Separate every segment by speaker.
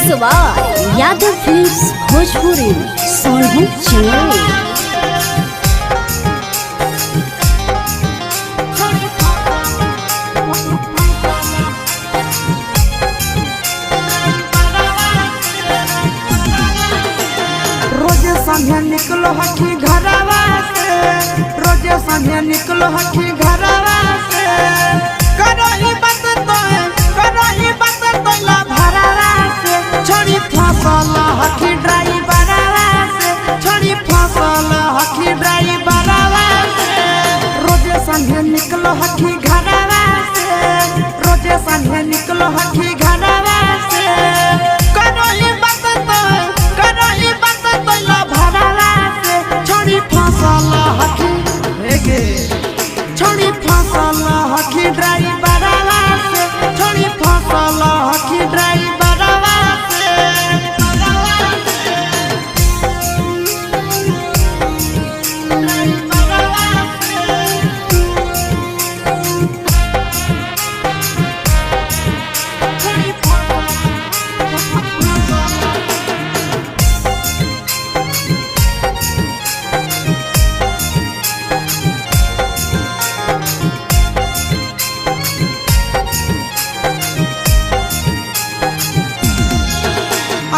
Speaker 1: Mix by Yadav films Bhojpuri Sonbhadra Chennai.
Speaker 2: रोजे संझे निकलो हखी घरवा से, रोजे संझे निकलो हखी घरवा से। करो ही बात तो, करो ही बात तो ला भरवा से। छोड़ी फसल हखी ड्राइवरवा से, छोड़ी फसल हखी ड्राइवरवा से। रोजे संझे निकलो हखी घरवा से, रोजे संझे निकलो हखी घरवा से। करो ही बात तो, करो ही बात तो ला भरवा से। छोड़ी फसल हखी हेगे, छोड़ी फसल हखी ड्राइवरवा से, छोड़ी फसल हखी ड्राइवरवा से।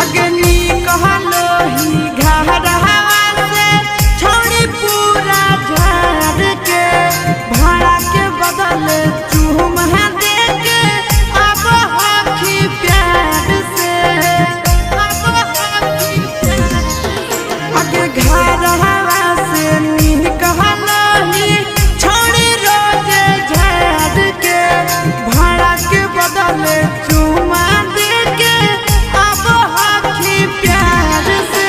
Speaker 2: अग्नि कहलो ही घरवा से, छोड़ी पूरा झाड़ के। भाड़ा के बदले चूम दे के अब हखी प्यार से, अब हखी प्यार से। अगे घरवा से नी कहलो ही छोड़ी रोजे झाड़ के। भाड़ा के बदले चूमा दे के अब हखी प्यार से।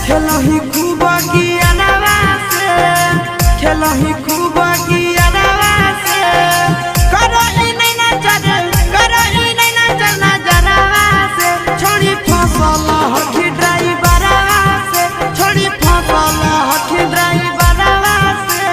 Speaker 2: खेलही खूब गियनवा से, खेलही खूब गियनवा से। करही नहीं नजर, करही नहीं नजर नजरवा से। छोड़ी फसल हखी ड्राइवरवा से, छोड़ी फसल हखी ड्राइवरवा से।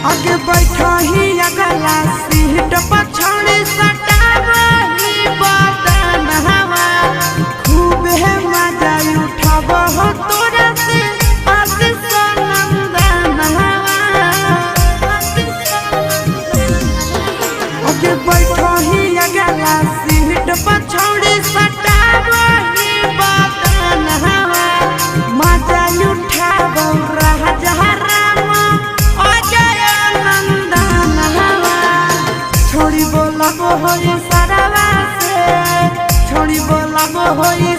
Speaker 2: आगे बैठा ही अगला सीट पर छोड़ी सटावही बदन हवा। खूब है मजा उठाब हो तोरा से आशीष नंदन हवा। आगे बैठा ही अगला सीट पर छोड़ी सटावही बदन हवा। मजा उठाब राजा राम अजय नंदन हवा। छोड़ी बोलब होई सरवा से, छोड़ी बोलब होई